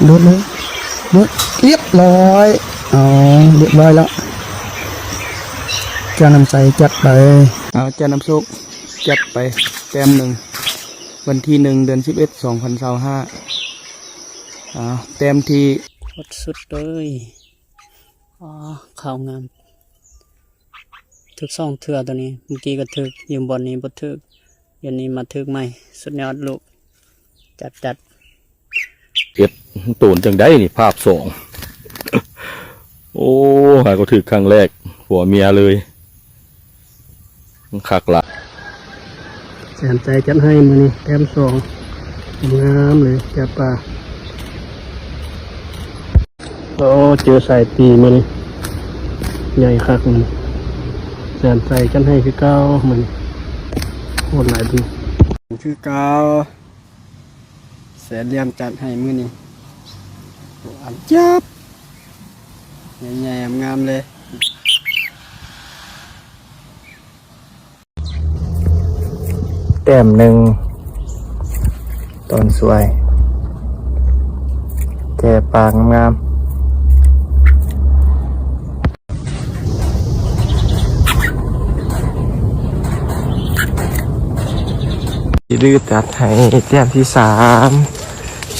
ໂດດເລີຍ ໂດດ ລຽບຮ້ອຍ. ອໍ ລຽບຮ້ອຍແລ້ວ. ເຈົ້ານ້ຳໃສຈັດໄປ. ເອົາ ເຈົ້ານ້ຳໂຊກຈັດໄປແຕ້ມໜຶ່ງ. ວັນທີໜຶ່ງ ເດືອນສິບເອັດ ສອງພັນຊາວຫ້າ. ເອົາ ແຕ້ມທີ່ ໂຄດສຸດເລີຍ. ອໍ ເຂົ້າງາມຖືກສອງເທື່ອໂຕນີ້. ເມື່ອກີ້ກໍຖືກຢູ່ບ່ອນນີ້ບໍ່ຖືກ, ດຽວນີ້ມາຖືກໃໝ່. ສຸດຍອດລູກ ຈັດໆ. ເຮັດໂຕນຈັ່ງໃດນີ້ ພາບສອງ. ໂອ້ ຫາກໍຖືກຄັ້ງແລກ ຜົວເມຍເລີຍ. ຄັກຫຼາຍ. ແສນໃຈຈັດໃຫ້ມື້ນີ້ແຕ້ມສອງ ງາມເລີຍ ຈັບປາ. ໂອ້ ເຈີສາຍຕີມື້ນີ້ ໃຫຍ່ຄັກມື້ນີ້. ແສນໃຈຈັດໃຫ້ຄືເກົ່າມື້ນີ້ ໂຫດຫຼາຍເບິ່ງ ຄືເກົ່າ. ແສນຫຼ່ຽມຈັດໃຫ້ມື້ນີ້ ຫວານຈັບ ໃຫຍ່ໆ ງາມໆ ເລີຍ. ແຕ້ມໜຶ່ງ ຕອນສວຍ ແກ່ປາງາມໆ. ຂີ້ດື້ຈັດໃຫ້ແຕ້ມທີສາມ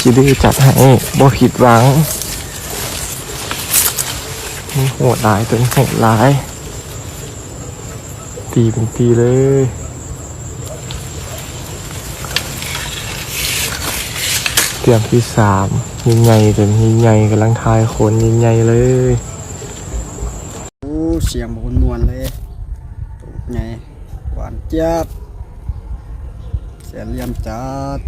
ຂີ້ດື້ຈັດໃຫ້ບໍ່ຜິດຫວັງ. ໂຫດຫຼາຍ ໂຕນີ້ໂຫດຫຼາຍ ຕີເປັນຕີເລີຍ. ແຕ້ມທີສາມ ໃຫຍ່ໆ ໂຕນີ້ໃຫຍ່ ກຳລັງຖ່າຍໂຄນໃຫຍ່ໆ ເລີຍ. ໂອ້ ສຽງບັກມ່ວນເລີຍ ໂຕໃຫຍ່ ຫວານຈັບ ແສນຫຼ່ຽມຈັດ.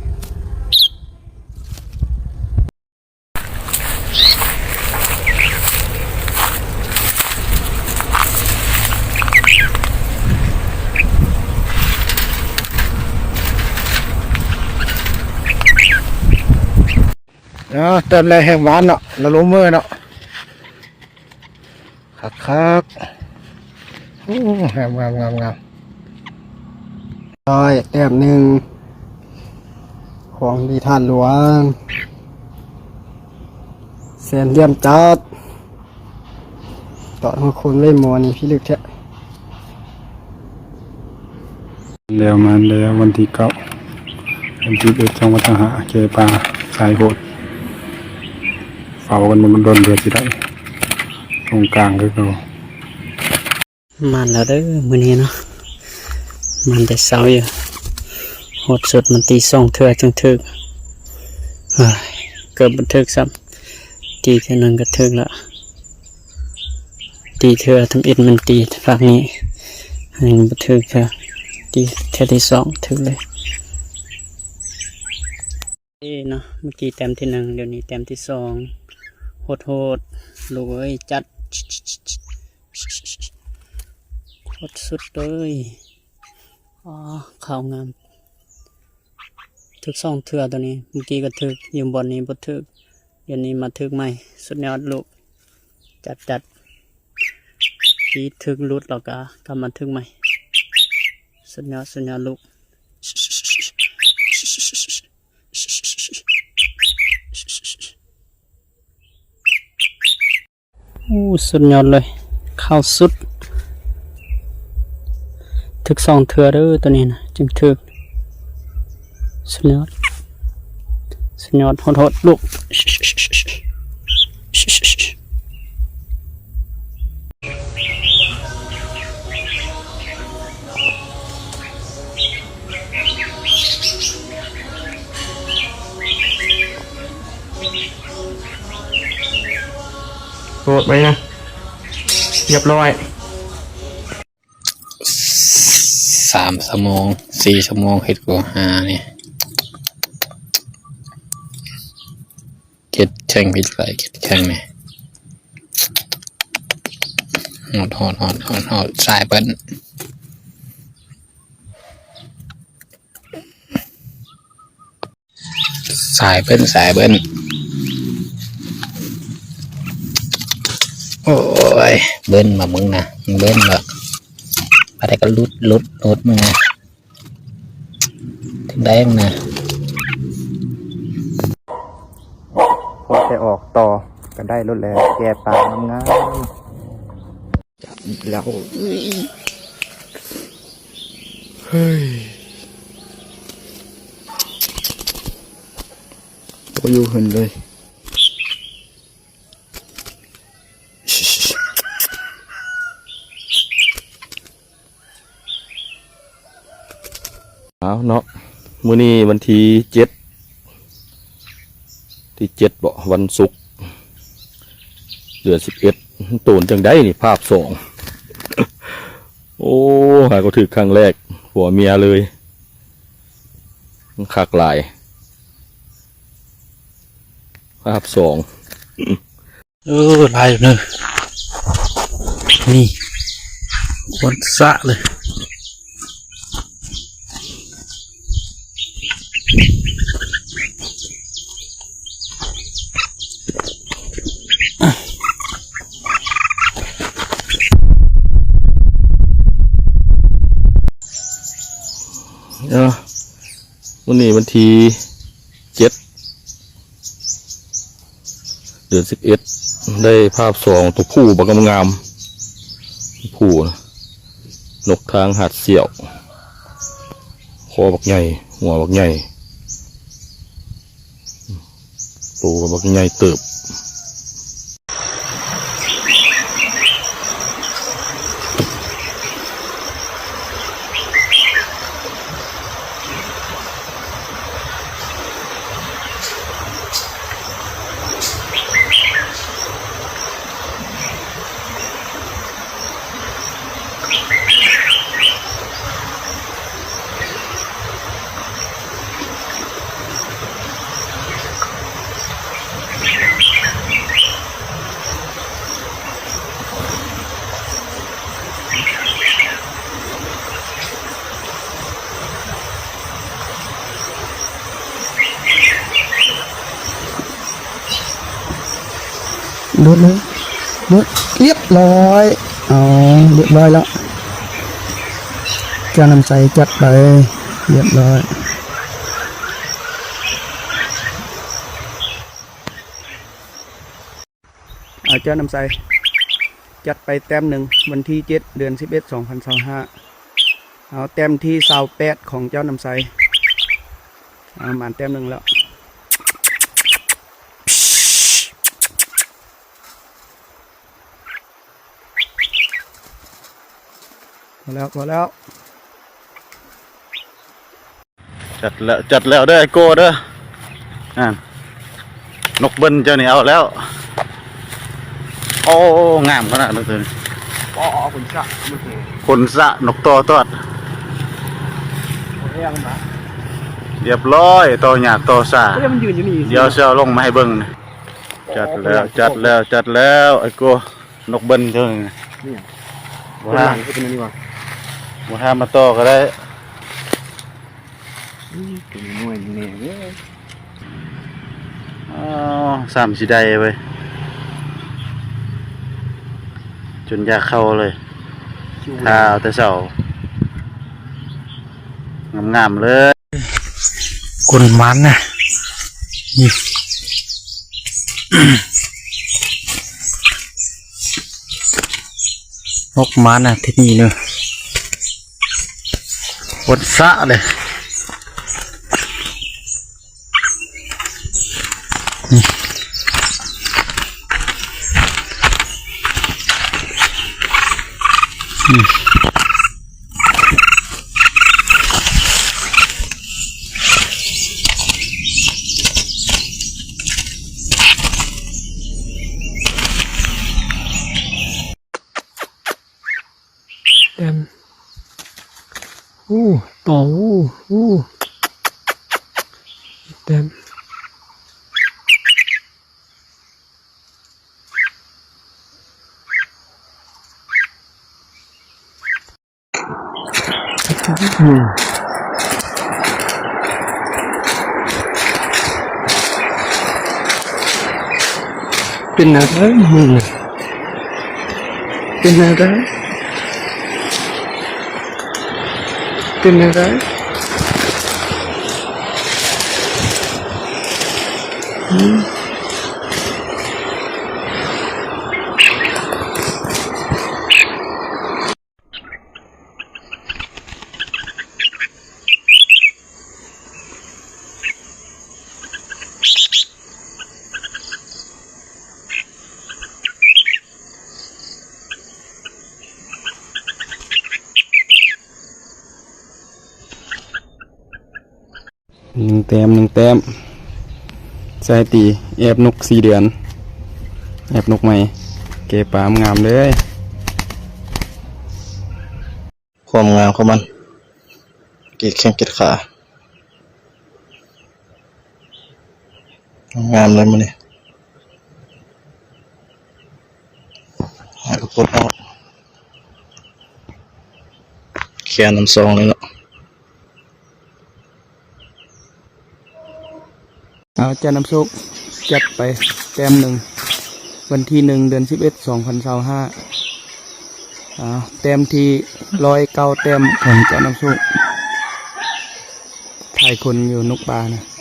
ເອົາ ແຕ້ມແລກແຮງຫວານເນາະ ລະລົມເມີເນາະ. ຄັກໆ ໂອ້ ງາມໆໆໆ. ຮ້ອຍ ແຕ້ມໜຶ່ງ ຂອງດີທາດຫຼວງ ແສນຫຼ່ຽມຈັດ. ຕອນຫົວຄົນເລີຍໝໍນີ້ພິລຶກແທ້. ແລ້ວມາແລ້ວ ວັນທີເກົ້າ ເດືອນສິບເອັດ ສອງພັນຊາວຫ້າ ແກ່ປາສາຍໂຫດ ເຝົ້າກັນມາດົນໆ ເພື່ອຊິໄດ້ຕົງກາງຄືເກົ່າ. ໝານແລ້ວເດີມື້ນີ້ເນາະ ໝານແຕ່ເຊົ້າຢູ່. ໂຫດສຸດມັນຕີສອງເທື່ອຈຶ່ງຖືກ ເອີຍ ເກືອບບໍ່ຖືກຊ້ຳ. ຕີເທື່ອໜຶ່ງກໍຖືກລະ ຕີເທື່ອທຳອິດມັນຕີພາກນີ້ ຍັງບໍ່ຖືກເທື່ອ. ຕີເທື່ອທີສອງຖືກເລີຍ. ເອີເນາະ ເມື່ອກີ້ແຕ້ມທີໜຶ່ງ ດຽວນີ້ແຕ້ມທີສອງ. ໂຫດໆ ລູກເອີຍ ຈັດ ໂຄດສຸດເລີຍ. ອໍ ເຂົ້າງາມ ຖືກສອງເທື່ອໂຕນີ້. ເມື່ອກີ້ກໍຖືກຢູ່ບ່ອນນີ້ບໍ່ຖືກ, ດຽວນີ້ມາຖືກໃໝ່. ສຸດຍອດລູກ ຈັດໆ. ທີ່ຖືກຫຼຸດແລ້ວກໍກັບມາຖືກໃໝ່. ສຸດຍອດ ສຸດຍອດລູກ. ໂອ້ ສຸດຍອດເລີຍ ເຂົ້າສຸດ. ຖືກສອງເທື່ອເດີໂຕນີ້ນະ ຈຶ່ງຖືກ. ສຸດຍອດ ສຸດຍອດ ໂຫດໆ ລູກ. ໂຫດໄປນະ ຮຽບຮ້ອຍ. ສາມຊົ່ວໂມງ ສີ່ຊົ່ວໂມງ ເຮັດກໍຫານີ້ ເຮັດແຂ່ງຜິດໄປ ເຮັດແຂ່ງນີ້ ຮອດ ຮອດ ຮອດ ຮອດ ຮອດ ສາຍເພິ່ນ. ສາຍເບິ່ນ ສາຍເບິ່ນ. ໂອ້ຍ ເບິ່ນມາມຶງນະ ເບິ່ນມາ ບາດໃດກໍຫຼຸດ ຫຼຸດ ຫຼຸດມາ ຈັ່ງໃດນະ. ພໍແຕ່ ອອກຕໍ່ກໍໄດ້ໂລດແຫຼະ ແກ່ປາງາມໆ. ຈັບອີກແລ້ວ ເຮີ້ຍ ບໍ່ຢູ່ເຮືອນເລີຍ. ເອົາເນາະ ມື້ນີ້ວັນທີເຈັດ ທີເຈັດເບາະ ວັນສຸກ ເດືອນສິບເອັດ. ໂຕນຈັ່ງໃດນີ້ ພາບສອງ. ໂອ້ ຫາກໍຖືກຄັ້ງແລກ ຜົວເມຍເລີຍ ຄັກຫຼາຍ ພາບສອງ. ເອີ ຫຼາຍຢູ່ເນີ ນີ້ ຄວນສະເລີຍ. ເອີ ມື້ນີ້ວັນທີເຈັດ ເດືອນສິບເອັດ ໄດ້ພາບສອງ ຕົວຜູ້ບັກງາມໆ ຕົວຜູ້ນະ ນົກທາງຫາດສ້ຽວ ຄໍບັກໃຫຍ່ ຫົວບັກໃຫຍ່ ໂຕບັກໃຫຍ່ເຕີບ. ໂດດເລີຍ ໂດດ ຮຽບຮ້ອຍ. ອໍ ຮຽບຮ້ອຍແລ້ວ ເຈົ້ານ້ຳໃສຈັດໄປ ຮຽບຮ້ອຍ. ເອົາ ເຈົ້ານ້ຳໃສ ຈັດໄປແຕ້ມໜຶ່ງ ວັນທີເຈັດ ເດືອນສິບເອັດ ສອງພັນຊາວຫ້າ. ເອົາ ແຕ້ມທີຊາວແປດຂອງເຈົ້ານ້ຳໃສ. ເອົາ ໝານແຕ້ມໜຶ່ງແລ້ວ. ພໍແລ້ວ ພໍແລ້ວ. ຈັດແລ້ວ ຈັດແລ້ວເດີ ໄອ້ໂກ້ເດີ. ນັ້ນ ນົກເບິ້ນເຈົ້ານີ້ເອົາແລ້ວ. ໂອ້ ງາມຂະໜາດນັ້ນໂຕນີ້. ອໍ ຂົນສະ ຂົນສະ ນົກຕໍ່ຕອດ. ຮຽບຮ້ອຍ ຕໍ່ຫຍ້າຕໍ່ສາ. ດຽວຊິເອົາລົງມາໃຫ້ເບິ່ງ. ຈັດແລ້ວ ຈັດແລ້ວ ຈັດແລ້ວ ໄອ້ໂກ້. ນົກເບິ້ນເຈົ້ານີ້ ບໍ່ຫາ ບໍ່ຫາມາຕໍ່ກໍໄດ້. ໂອ້ຍ ໂຕນ້ອຍແນ່ເວີ້ຍ. ອໍ ຊ້ຳຊິໄດ້ເວີ້ຍ ຈົນຢາກເຂົ້າເລີຍ. ຖ້າເອົາແຕ່ເຊົ້າ ງາມໆເລີຍ. ກົນໝານນະ ນີ້ ນົກໝານນະ ທີ່ນີ້ເນີ ຄົນສະເລີຍ. ແຕ້ມ ໂອ້ ຕໍ່ ໂອ້ ໂອ້ ແຕ້ມ. ເປັນແນວໃດ ເປັນແນວໃດ ເປັນແນວໃດ? ໜຶ່ງແຕ້ມ ໜຶ່ງແຕ້ມ. ສາຍຕີແອບນົກສີ່ເດືອນ ແອບນົກໃໝ່ ເກປາງາມເລີຍ. ຄວາມງາມຂອງມັນ ເກດແຂ້ງເກດຂາ ງາມເລີຍມື້ນີ້. ຫາກະປົດອອກ ແຄນນຳຊອງເລີຍເນາະ. ເອົາ ຈານນຳໂຊກຈັດໄປແຕ້ມໜຶ່ງ ວັນທີໜຶ່ງ ເດືອນສິບເອັດ ສອງພັນຊາວຫ້າ. ເອົາ ແຕ້ມທີຮ້ອຍເກົ້າແຕ້ມຂອງຈານນຳໂຊກ ຖ່າຍຄົນຢູ່ນົກປ່ານະ.